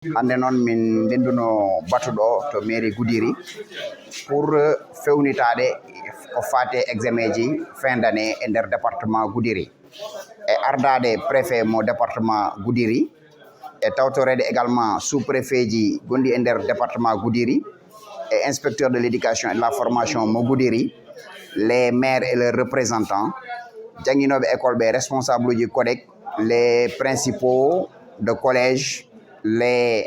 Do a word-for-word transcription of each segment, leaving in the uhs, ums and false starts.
Hannde noon min ndennduno batu ɗo to mairie Goudiri pour fewnitaade ko faati e examen ji fin d'année e nder département Goudiri. E ardaade préfet mo département Goudiri, e tawtoreede également sous-préfet ji gonɗi e nder département Goudiri, e inspecteur de l'éducation et de la formation mo Goudiri, les maires et leurs représentants, jannginooɓe école ɓe, responsable uji codec, les principaux de collège, les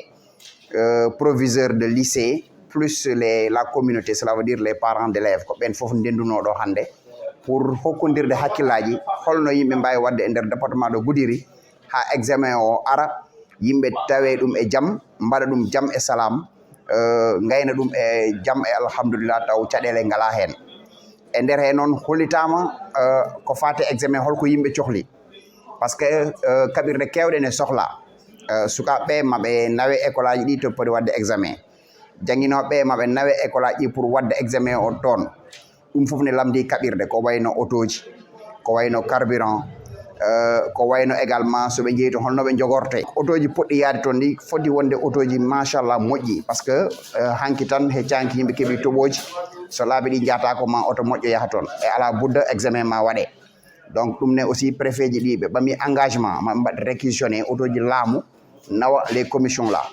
euh, proviseurs de lycée, plus les, la communauté, cela veut dire les parents d'élèves. Ko ɓen fof ndennduno ɗo hannde pour hokkondirde hakkillaaji holno yimɓe mbaawi waɗde e nder département de Goudiri haa examen o ara, yimɓe tawe ɗum e jam, mbaɗa ɗum jam e salaam, euh, ngayna ɗum e jam e alhamdulillah, taw caɗeele ngalaa heen. E nder heen noon hollitaama, euh, ko faati e examen holko yimɓe cohli. Par ce que, euh, kaɓirɗe keewɗe ne sohla, euh, sukaaɓe ɓe maɓe nawe école aji ɗi to poti waɗde examen. Jannginooɓe ɓe maɓe nawe école aji ɗi pour waɗde examen o toon. Ɗum fof ne lamndii kaɓirɗe, ko wayno otooji, ko wayno carburant, euh, ko wayno également so ɓe njehi to holno ɓe njogortee. Otooji poɗɗi yahde toon ɗi foti wonde otooji machallah moƴƴi, par ce que, euh, hanki tan he caanki yimɓe keɓi toɓooji, so laabi ɗi njahata ko ma oto moƴƴo yaha toon. E alaa budda examen ma waɗe. Donc ɗum ne aussi préfet ji ɗi ɓe ɓami engagement ma ɓe mbaɗ réquisitionné otooji laamu nawa les commissions là.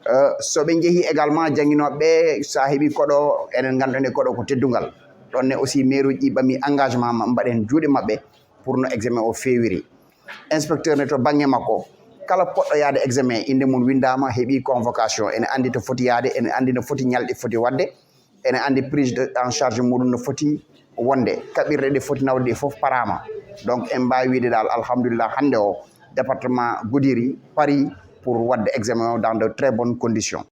Euh, so ɓe njehi également jannginooɓe ɓe, so a heɓi koɗo, enen ngannduɗen koɗo ko teddungal. Ɗon ne aussi maire uji ɗi ɓami engagement ma ɓe mbaɗ heen juuɗe maɓɓe pour no examen o feewiri. Inspecteur ne to bannge makko, kala poɗɗo yahde examen, innde mum winndaama, heɓi convocation, ene anndi to foti yahde, ene anndi no foti ñalɗi foti waɗde, ene anndi prise de, en charge muɗum no foti wonde, kaɓirɗe ɗe foti nawde ɗe fof paraama. Donc en mbaawi wiide dal alhamdulillah, hannde o département Goudiri pari pour waɗde examen o dans de très bonnes conditions.